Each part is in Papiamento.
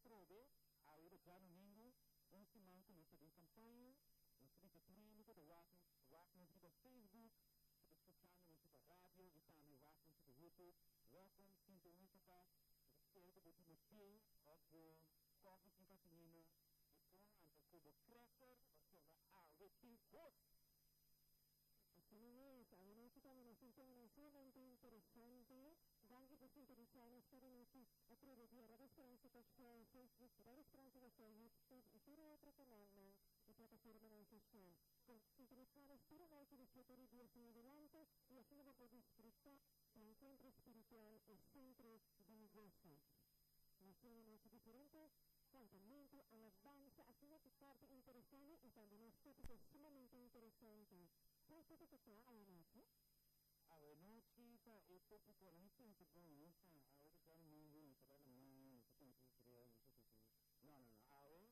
Atrobe, awe riba djadumingu, un siman ku nos ta den kampaña. Nos ta bisa tur hende ku ta wak wak nos riba Facebook, ku ta skuchando nos riba radio i tambe wak nos riba YouTube. Wèlkom, sinta un mesa kas. Nos ta spera ku bo tin bo te òf bo kòfi sin kafeina i pon anto ku bo cracker pasobra awe tin kos! Asina mes, awe nochi tambe nos tin temanan sumamente interesante. Danki pa sintonisa nos kada nochi atreve di Radio Speransa Kòrsou, Facebook, Radio Speransa Kòrsou, YouTube i tur otro kanalnan i plataformanan sosial. Kon sintonisa nos tur anochi di siete ora i dies en adelante i asina bo por disfrutá di enkuentro spiritual e Sentro di Mi Goso. Nos tin un anochi diferente, kantamentu, alabansa, asina ku parti interesante i tambe nos tópiko sumamente interesante. Cual tópico ta awe nochi? Awe nochi ta e tópiko, nan mi pensa bon, nos ta awe ta djadumingu, nos ta bai laman, nos ta kome grill, nos ta kusi. No, no, no, awe e e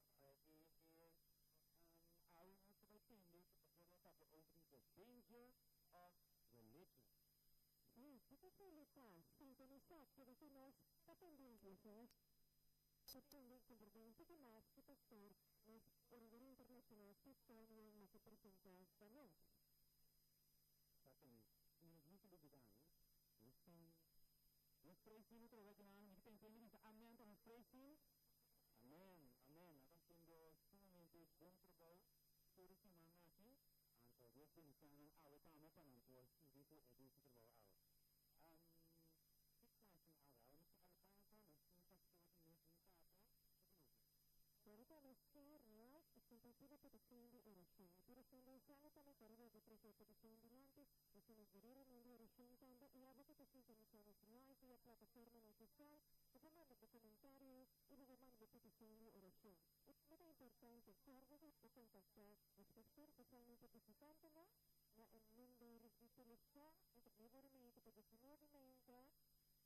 awe nos ta bai tende ku pastor lo papia over di the danger of religion. Sí, kiko esei lo ta? Sintonisá, keda ku nos ta pendiente, asina nos por tende i komprendé un poko mas ku pastor Nos orador internacional Steve Thornwell mester presenta pa nos. Exactamente. I nos mester lubida, no? Nos tin nos praise team otro vez nan, mi ta pensa mi bisa amen pa nos praise team. Amen, amen. Nan ta haciendo sumamente bon trabou tur e siman aki. Anto Dios bendicion nan awe tambe pa nan por sigui cu e dushi trabou awe. Um, ki clase tin awe? Awe nos tin alabansa, nos tin pastor di mes un papia. Kiko nos tin? Pero ta nos share, like y comparti bo peticion di oracion. Y tur esnan den sala tambe por wordo trece e peticion dilanti. Nos tin nos guerreronan di oracion tambe y abo cu ta sintonisa nos live via plataformanan social, bo por manda bo comentario y bo por manda bo peticion di oracion. Y tambe ta importante, corda cu bo contacta nos pastor, specialmente visitantenan, na e number di telefon entre nuebe ora y media te pa diesnuebe y media.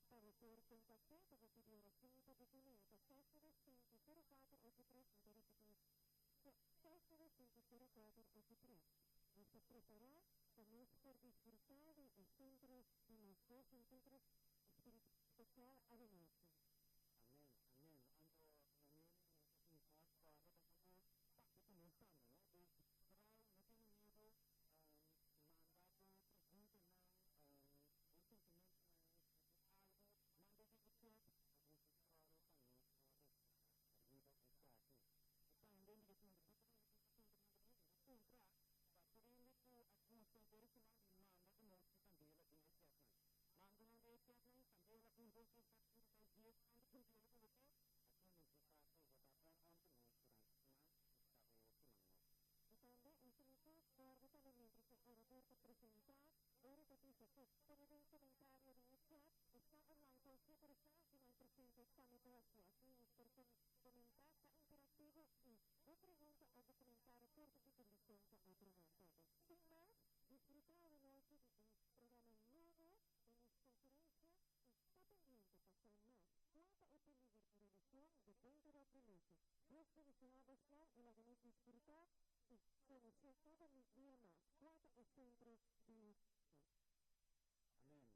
Pa bo por kontakt'é pa bo pidi orashon i papia kuné ta 695 04 83, mi ta ripití, 695 04 83. Nos ta prepará pa nos por disfrutá di e sentro di nos goso, enkuentro spiritual awenochi. Amen, amen. Anto manera di nos a sinti mas kòrda pasobra bo papia ku nos tambe, no? Dus vooral no tene miedu, manda bo preguntanan, bo sentimentunan, si tin algu, manda di e chat, nos ta sòru pa nos por reakshoná riba esaki. I tambe mi ta puntra, bo ta manda tin asuntu manda mi? Mi ta puntra pa tur hende ku a gusta henter e siman di manda emoji kandela den e chatnan. Manda nan den e chatnan, kandela, un, dos, tres, kuater, sinku, seis, dies, tantu kandela ku bo ke, asina nos por sa ku bo ta on on ku nos durante siman i ta e siman nobo. I tambe un sumisa kòrda tambe miéntras e orador ta presentá, ora ta bisa ku pone den komentario den e chat, esnan online por hasié pero esnan akinan presente tambe por hasié. Asina nos por komentá, ta interaktivo i bo pregunta òf bo komentario por ta di bendishon pa otronan tambe. Sin mas, disfrutá awenochi di un programa nobo den nos konferensia i ta pendiente pa sa mas kua ta e peliger di religion, The Danger of Religion. Dios bendishoná bosnan i laga nos disfrutá i konosé kada dia mas kua ta e sentro di nos fe. Amen.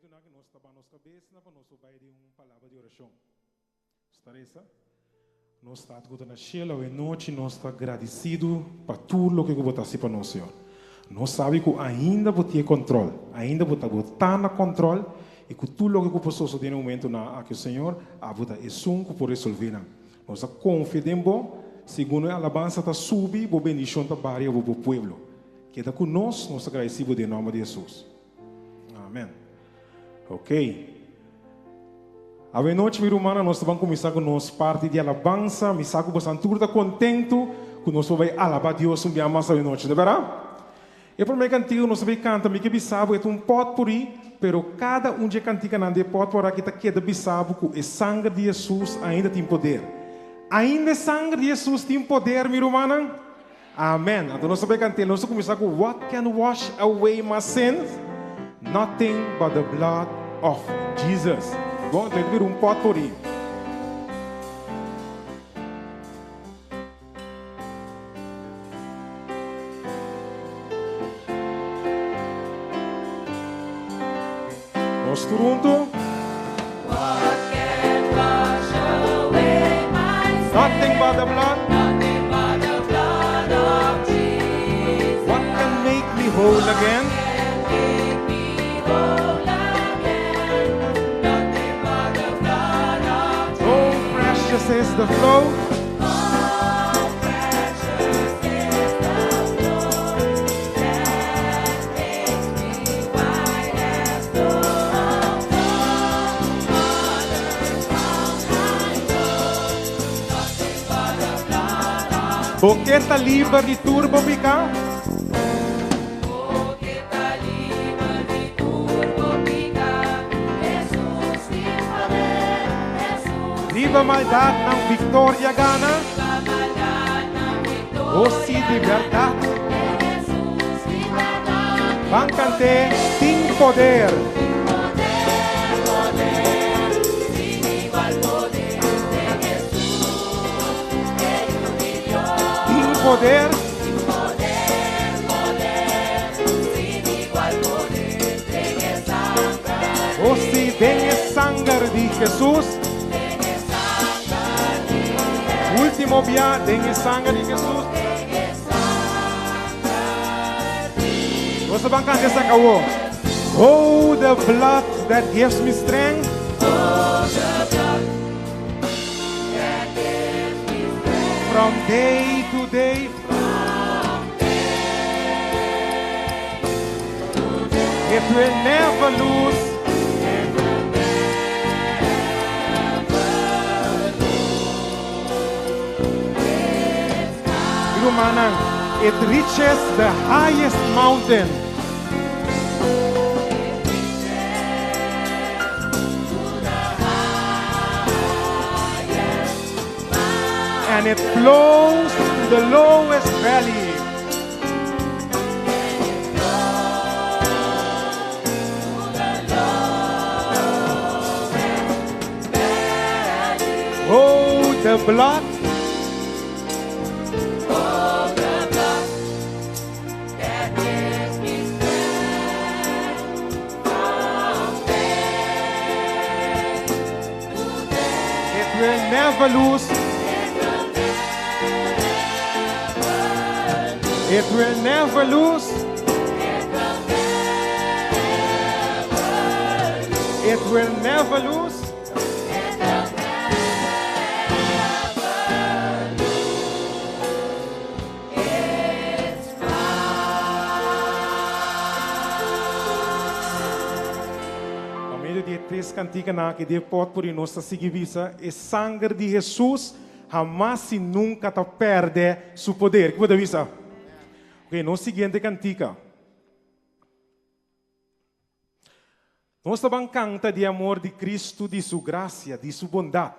Momentonan ku nos ta ban nos kabesnan pa nos por bai den un palabra di orashon. Nos ta resa. Nos Tata ku ta na shelu, awe nochi nos ta gradisidu pa tur loke ku bo ta hasi pa nos, Señor. Nos sabi ku ainda bo tin e kòntròl, ainda bo ta bo ta na kòntròl i ku tur loke ku por sosodé na e momentonan aki, Señor, abo ta esun ku por resolvé nan. Nos ta konfia den bo, segun e alabansa ta subi, bo bendishon ta baria bo bo pueblo. Keda ku nos, nos ta gradisí bo den nòmber di Hesus. Amen. Ok. Awe nochi, mi rumannan, nos ta ban kuminsá ku nos parti di alabansa. Mi sa ku bosan tur ta kontentu ku nos por bai alabá Dios un bia mas awe nochi, no bèrdat? E promé kantika ku nos ta bai kanta, mi ke bisa bo, e ta un pòtpuri, pero kada un di e kantikanan di e pòtpuri aki ta keda bisa bo ku e sanger di Hesus ainda tin poder. Ainda e sanger di Hesus tin poder, mi rumannan? Amen. Anto nos ta bai kant'é. Nos ta kuminsá ku What can wash away my sins? Nothing but the blood of Jesus. Bon, anto e ta bira un pòtpori. Nos tur huntu. What can wash away my sins? Nothing but the blood. Nothing but the blood of Jesus. What can make me whole again? What can make me whole again? Nothing but the blood of Jesus. Oh, precious is the flow. Oh, precious is the flow that makes me white as snow. No other fount I know, nothing but the blood of Bo ke ta liber di tur bo piká? Bo ke ta liber di tur bo piká? Hesus tin poder, Hesus Riba maldatnan viktoria gana. Riba maldatnan viktoria O si di bèrdat. Hesus di bèrdat. Ban kant'é, tin poder. Tin poder, poder, sin igual poder den Hesus, e Yu di Dios. Tin poder. Tin poder, poder, sin igual poder den e sanger. O si den e sanger di Hesus. Den e sanger di Hesus. Ultimo bia, den e sanger di Hesus. Den e sanger di Nos ta ban kanta esaki awor. Oh, the blood that gives me strength. Oh, the blood that gives me strength. From day to day. From day to day. It will never lose. It will never lose its power. Rumannan, it reaches the highest mountain. It reaches to the highest And it flows to the lowest valley. And it flows to the lowest valley. Oh, the blood. Oh, the blood that gives me strength from day to day. It will never lose. It will never lose. It will never lose. It will never lose. It will never lose. It will never lose its power. Pa medio di e tres kantikanan aki di e pòtpuri nos ta sigui bisa e sanger di Hesus hamas i nunka ta pèrdè su poder. Ki bo ta bisa? Ok, nos siguiente kantika. Nos ta ban kanta di e amor di Kristu, di su grasia, di su bondat.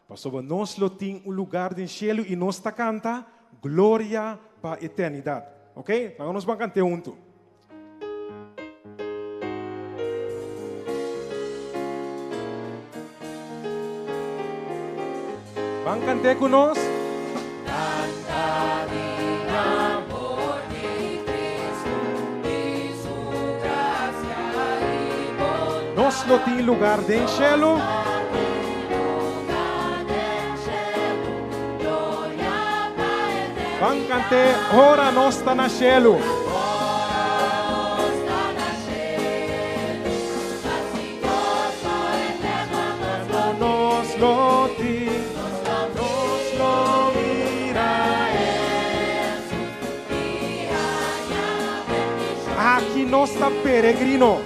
Pasobra nos lo tin un lugar den shelu i nos ta kanta Gloria pa eternidat. Ok, laga nos ban kant'é huntu. Ban kant'é ku nos. Canta di amor di Cristo, di su gracia y bondad. Nos lo tin lugar den shelu. Ban kant'é ora nos ta na shelu. Nos lo tin, nos lo mira Aki nos ta peregrino.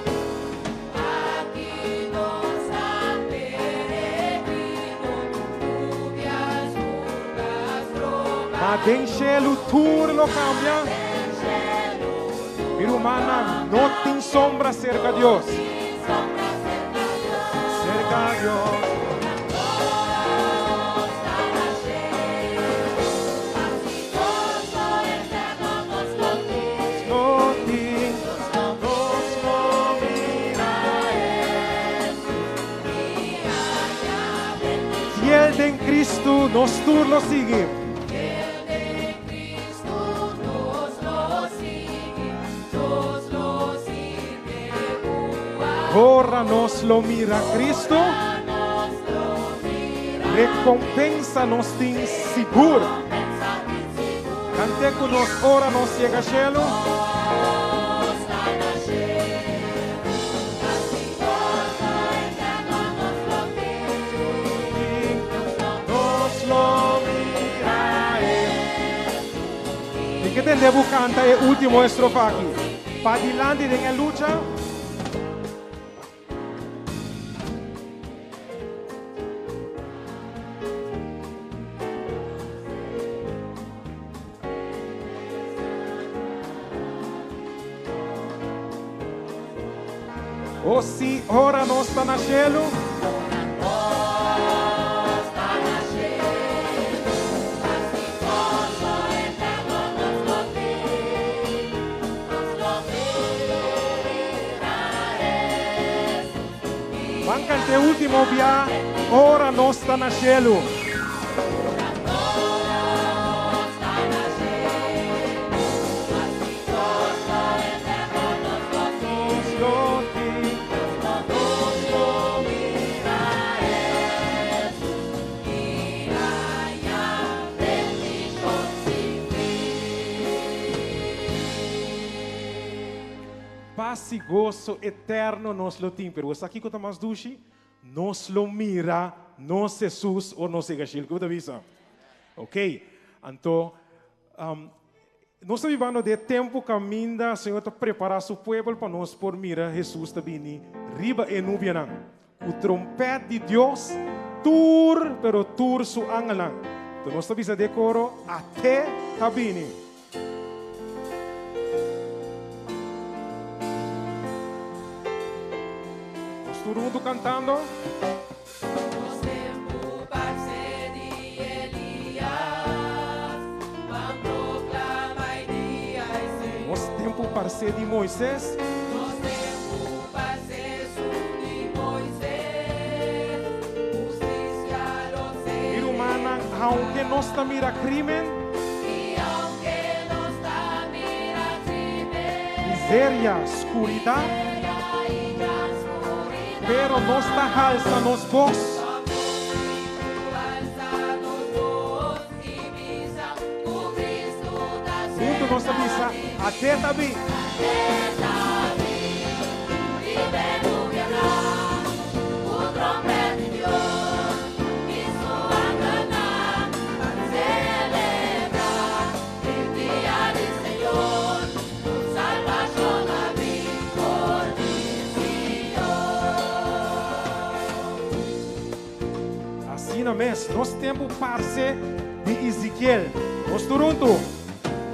Ma den shelu tur lo kambia. Mi rumannan, no tin sombra serka Dios. Serka Dios. No tin, nos lo mira Fiel den Cristo nos tur lo sigui. Ora nos lo mira Cristo, recompensa nos tin sigur. Cant'é cu nos ora nos yega cielo. Nos lo mira e. Mi ke tende bo canta e ultimo estrofa aki. Padilanti den e lucha. O si ora nos ta na shelu. Ban canta e ultimo bia ora nos ta na shelu. Pas i goso eterno nos lo tin. Pero bo sa kiko ta mas dushi? Nos lo mira nos Hesus ora nos yega shelu. Ke bo ta bisa? Ok, anto nos ta bibando den e tempu kaminda Señor ta prepará su puebel pa nos por mira Hesus ta bini riba e nubianan. Ku trompèt di Dios, tur, pero tur su angelnan. Enton nos ta bisa den koro, At'é ta bini. Nos tur huntu kantando. Nos tempu parse di Elias, ban proklama e dia e Señor. Nos tempu parse di Moises. Nos tempu parse esun di Moises, hustisia lo Mi rumannan, aunke nos ta mira krimen. I aunke nos ta mira krimen. Miseria, skuridat. Miseria i gran skuridat. Pero nos ta halsa nos bos. Huntu nos ta bisa, At'é ta bin. Asina mes, nos tempu parse di Ezekiel. Nos tur huntu.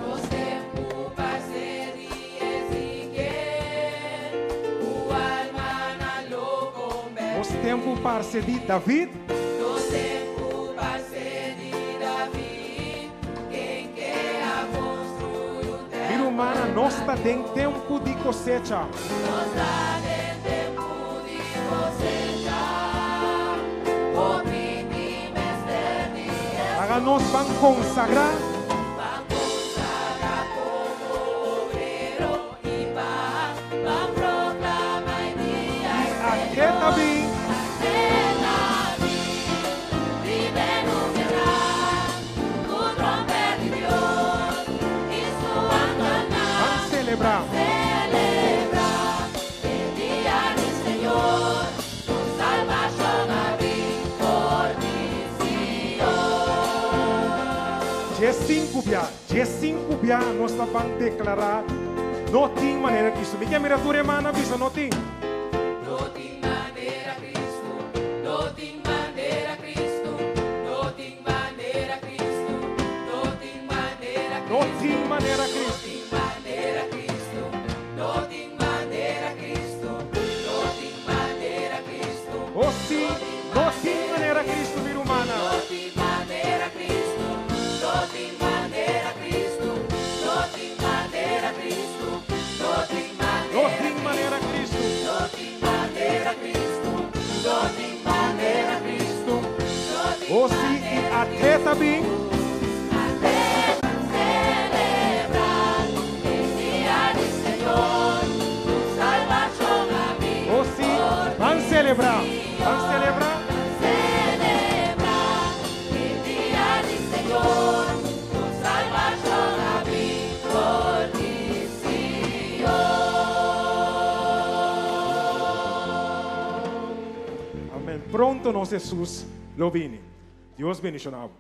Nos tempu parse di Ezekiel, ku almanan lo kombertí. Nos tempu parse di David. Nos tempu parse di David, ken ke a konstruí un Mi tèmpel. rumannan, nos ta den tempu di kosecha. Nos ta den tempu di kosecha. Hopi tin mester di e Laga nos ban konsagrá. Ban konsagrá komo obrero i pa ban proklama e dia I e a selebrá. Selebrá e dia di Señor, ku salbashon a bin for di Sion. 15 bia, 15 bia nos ta ban deklará, No tin manera Kristu. Mi ke mira tur e mannan bisa, No tin. No tin manera Kristu, no tin manera Kristu, no tin manera Kristu, no tin manera No tin manera No Kristu. tin manera Kristu, no tin manera Kristu, no tin manera Kristu, O sí, no tin manera Kristu, mi rumannan. No tin manera Kristu, no tin manera Kristu, no tin manera Kristu, no tin No manera tin manera Kristu. No tin manera Kristu, no tin manera Kristu, no tin O sí, i at'é ta bin. Selebrá e dia di Señor, ku salbashon a bin O sí, ban selebrá, ban selebrá. Selebrá e dia di Señor, ku salbashon a bin for di Sion. Amèn. Pronto nos Hesus lo bini. Dios bendishoná bo.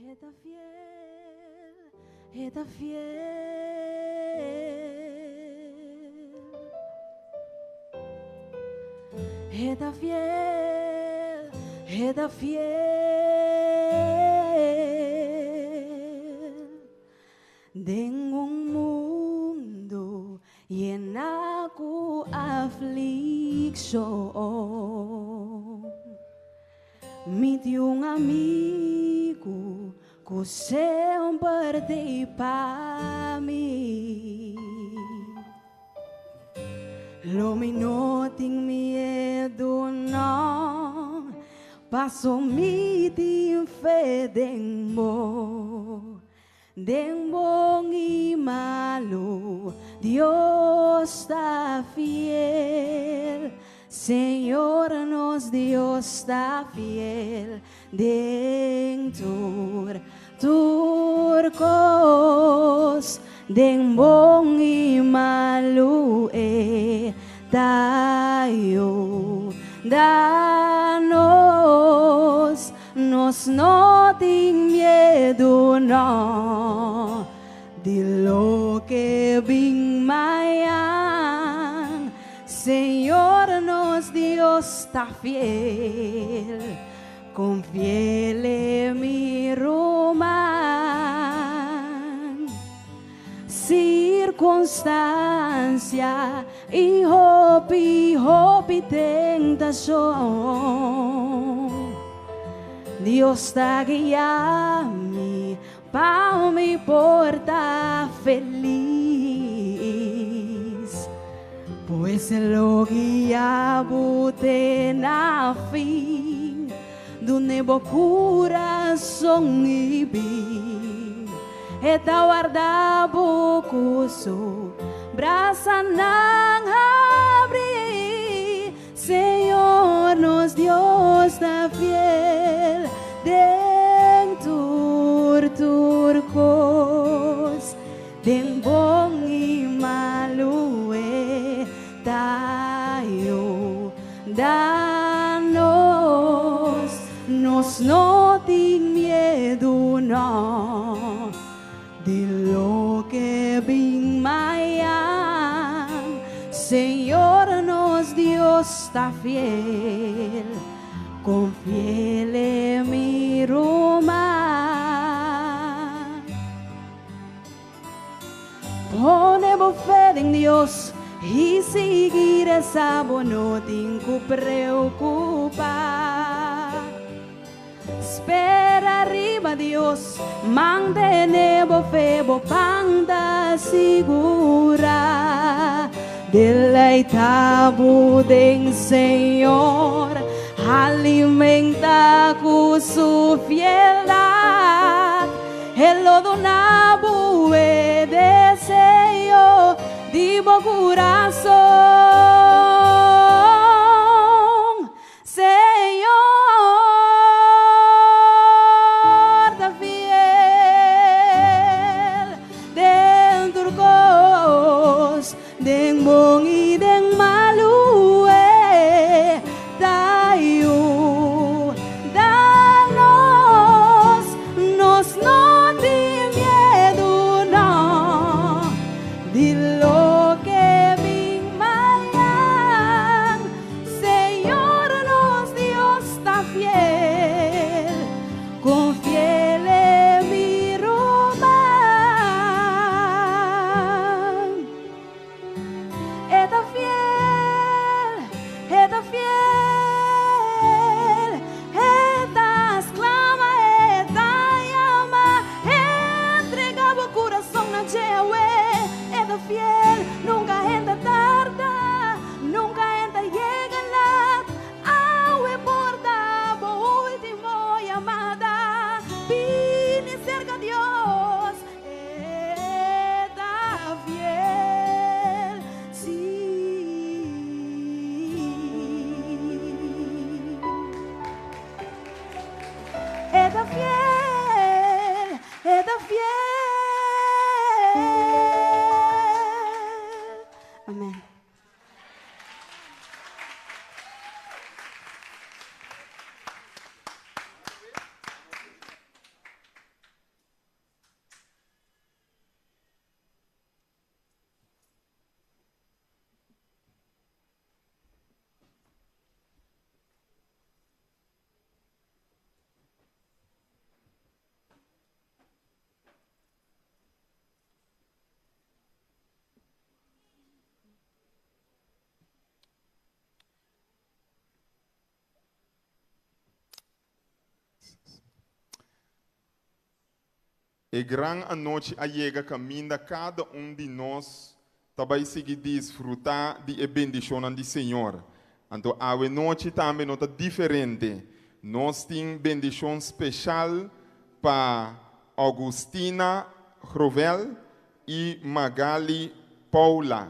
E ta fiel, e ta fiel. E ta fiel, e ta fiel. Den un mundu yená ku aflikshon, mi tin un amigu ku semper t'ei pa mi. Lo mi no tin miedu no, paso mi tin fe den bo. Den bon i malu, Dios ta fiel. Señor nos Dios ta fiel. Den tur, tur kos, den bon i malu e ta yuda nos. Nos no tin miedu no, di loke bin mañan. Señor nos Dios ta fiel, konfiele mi ruman. Sirkunstansia i hopi, hopi tentashon. Dios ta guia mi pa mi por ta felis. Pues lo guia bo te na fin. Dune bo kurason i bin. E ta warda bo ku su brasanan habrí. Señor nos Dios ta fiel den tur tur kos, den bon i malu e ta yuda nos. Nos no tin miedu no, di loke bin mañan. Señor nos Dios. Dios ta fiel, confiele mi ruman. Pone bo fe den Dios i sigui resa, bo no tin ku preokupá. Spera riba Dios, mantene bo fe, bo pan ta sigurá. Deleitá bo den Señor, alimentá ku su fieldat. E lo duna bo e deseo di bo kurason. Señor ta fiel den tur kos, den bon i den malu e ta yuda nos. Nos no tin miedu no di loke bin mañan. Señor nos Dios ta fiel, confiel e mi ruman. E ta fiel, e ta fiel, e ta sclama, e ta yama, entrega bo curason na dje, e ta fiel, nunca e ta tarda. Nunka e ta yega lat, awe por ta bo ultimo yamada. Bini serka Dios, e ta fiel, sí. E ta fiel, e ta fiel. Amen. E gran anochi a yega kaminda kada un di nos ta bai sigui disfrutá di e bendishonnan di Señor. Anto awe nochi tambe no ta diferente. Nos tin bendishon speshal pa Augustina Grovel i Magali Paula.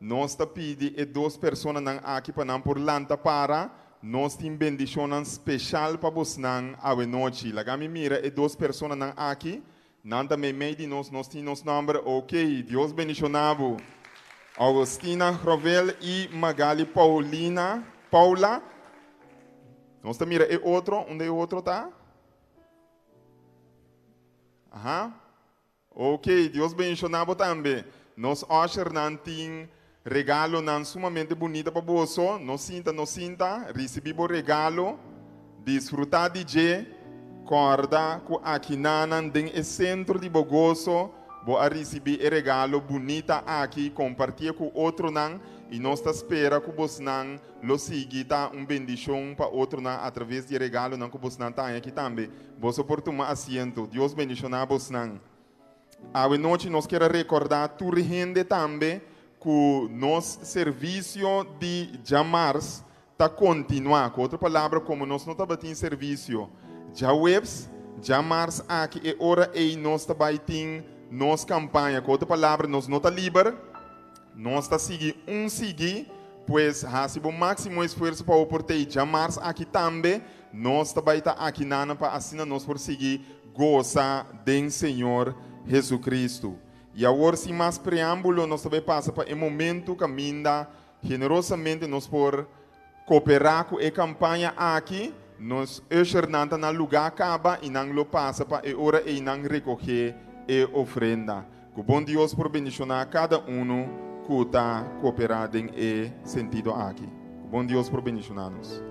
Nos ta pidi e dos personanan aki pa nan por lanta para. Nos tin bendishonnan speshal pa bosnan awe nochi. Laga mi mira e dos personanan aki. Nan ta meimei di nos, nos tin nos nòmber. Ok, Dios bendishoná bo. Augustina Grovel i Magali Paulina, Paula. Nos ta mira e otro, unda e otro ta? Aha. Ok, Dios bendishoná bo tambe. Nos ushernan tin regalonan sumamente bunita pa boso. No sinta, no sinta. Risibí bo regalo. Disfrutá di dje. Kòrda ku akinanan den e sentro di bo goso bo a risibí e regalo bunita aki. Kompartié ku otronan i nos ta spera ku bosnan lo sigui ta un bendishon pa otronan atraves di e regalonan ku bosnan ta haña aki tambe. Boso por tuma asiento. Dios bendishoná bosnan. Awe nochi nos kier a rekordá tur hende tambe ku nos servisio di djamars ta kontinuá. Ku otro palabra, komo nos no tabatin servisio djaweps, djamars aki e ora ei nos ta bai tin nos kampaña. Ku otro palabra, nos no ta liber, nos ta sigui un sigui, pues hasi bo máksimo esfuerso pa bo por tei djamars aki tambe. Nos ta bai ta aki nana pa asina nos por sigui gosa den Señor Jesucristo. I awor sin mas preambulo nos ta bai pasa pa e momento kaminda generosamente nos por koperá ku e kampaña aki. Nos ushernan ta na lugá kaba i nan lo pasa pa e ora ei nan rekohé e ofrenda. Ku bon Dios por bendishoná kada unu ku ta koperá den e sentido aki. Bon Dios por bendishoná nos.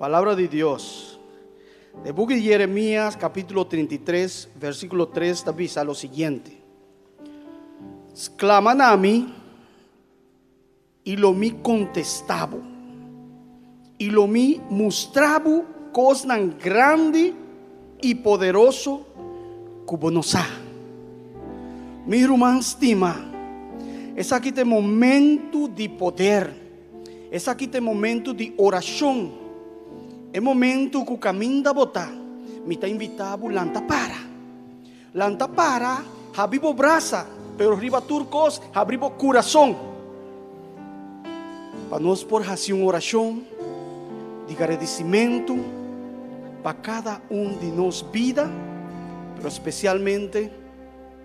Palabra di Dios. De buki di Jeremías, capítulo 33, versículo 3, ta bisa lo siguiente. Sklama na mi i lo mi kontestá bo, i lo mi mustra bo kosnan grandi i poderoso ku bo no sa. Mi ruman stima, esaki ta e momentu di poder. Esaki ta e momentu di orashon. E momento ku kaminda bo ta, mi ta invitá bo lanta para. Lanta para, habri bo brasa, pero riba tur kos, habri bo kurason. Pa nos por hasi un orashon di gradisimentu pa kada un di nos bida, pero spesialmente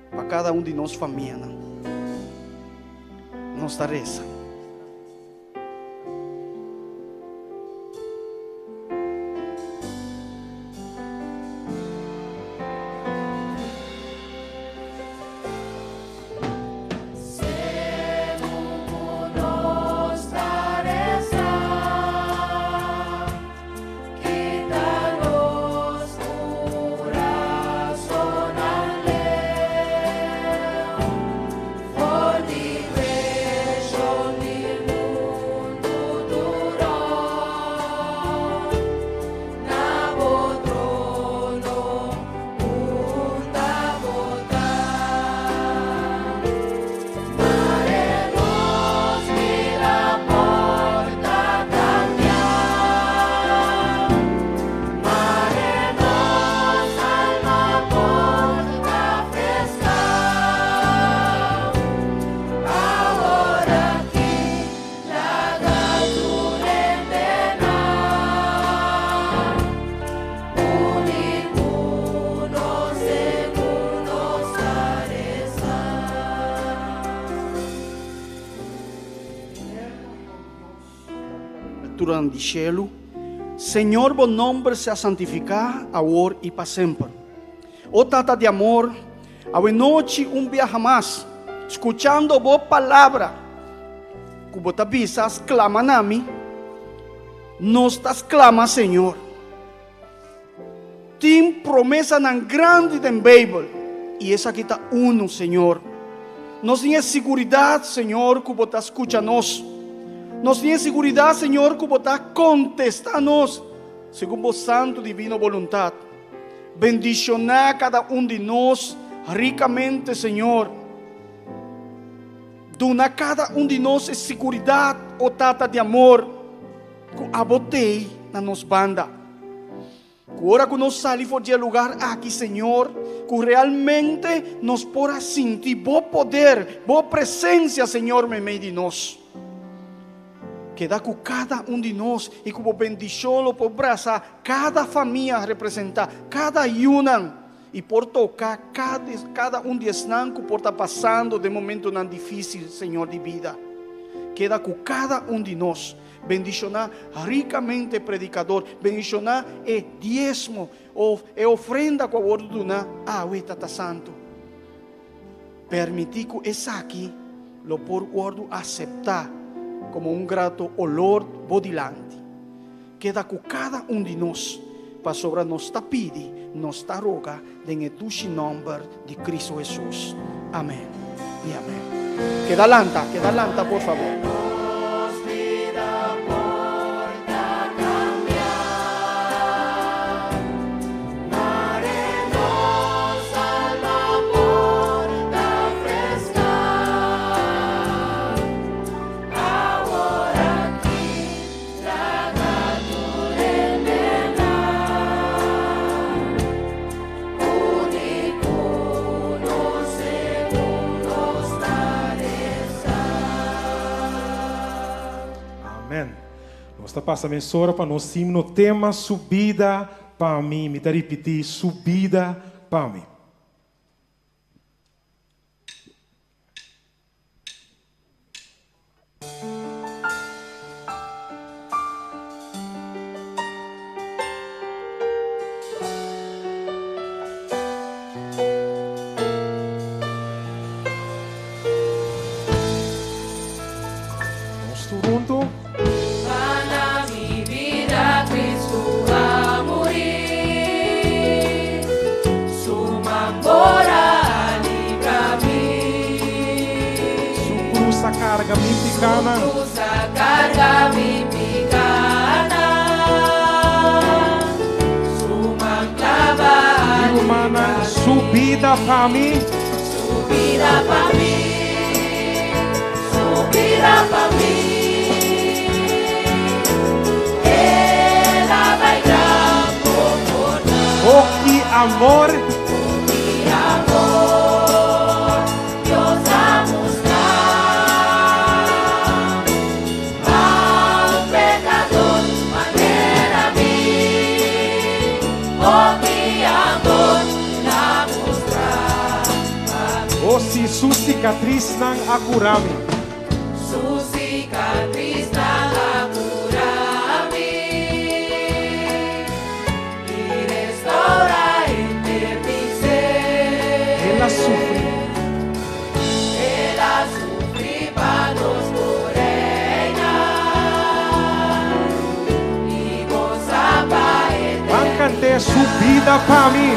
pa kada un di nos famianan. Nos ta resa. Altura di shelu, Señor bo nomber sea santifiká awor i pa semper. O Tata di amor, awe nochi un biaha mas, skuchando bo palabra ku bo ta bisa sklama na mi, nos ta sklama Señor. Tin promesanan grandi den Beibel i esaki ta unu, Señor. Nos tin e siguridat, Señor, ku bo ta skucha nos. Nos tin e siguridat, Señor, ku bo ta kontestá nos segun bo santu divino boluntat. Bendishoná kada un di nos rikamente, Señor. Duna kada un di nos e siguridat, o Tata di amor, ku abo t'ei na nos banda. Ku ora ku nos sali for di e lugar aki, Señor, ku realmente nos por a sinti Bo poder, Bo presensia, Señor, meimei di nos. Keda ku kada un di nos i ku Bo bendishon lo por brasa kada famia representá, kada yunan, i por toka kada, kada un di esnan ku por ta pasando den momentonan difísil, Señor di bida. Keda ku kada un di nos. Bendishoná rikamente e predikador. Bendishoná e diesmo of e ofrenda ku a wòrdu duná awe, Tata Santu. Permití ku esaki lo por wòrdu aseptá komo un grato olor bo dilanti. Keda ku kada un di nos, pasobra nos ta pidi, nos ta roga den e dushi nòmber di Cristo Hesus. Amèn i amèn. Keda lanta, keda lanta por fabor. Amen. Nos ta pasa mesora pa nos himno tema Su bida pa mi. Mi ta ripití, Su bida pa mi. Nos tur huntu. Pa mi bida Cristo a muri, Su man por a libra mi. Su cruz a carga mi picanan. Su cruz a carga mi picanan. Su man clava a Mi rumannan, Su bida pa mi. Su bida pa mi. Su bida pa mi. El a bai. amor. Ki amor Dios a mustra pa un pekadó manera mi. Oh, ki amor El a mustra pa mi. Oh, si su sikatrisnan a kura mi. Su sikatrisnan a kura mi i restourá henter mi ser. El a sufri. El a sufri pa nos por reina i gosa pa Ban kant'é su bida pa mi.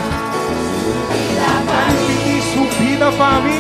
Bida pa mi. Su bida pa mi.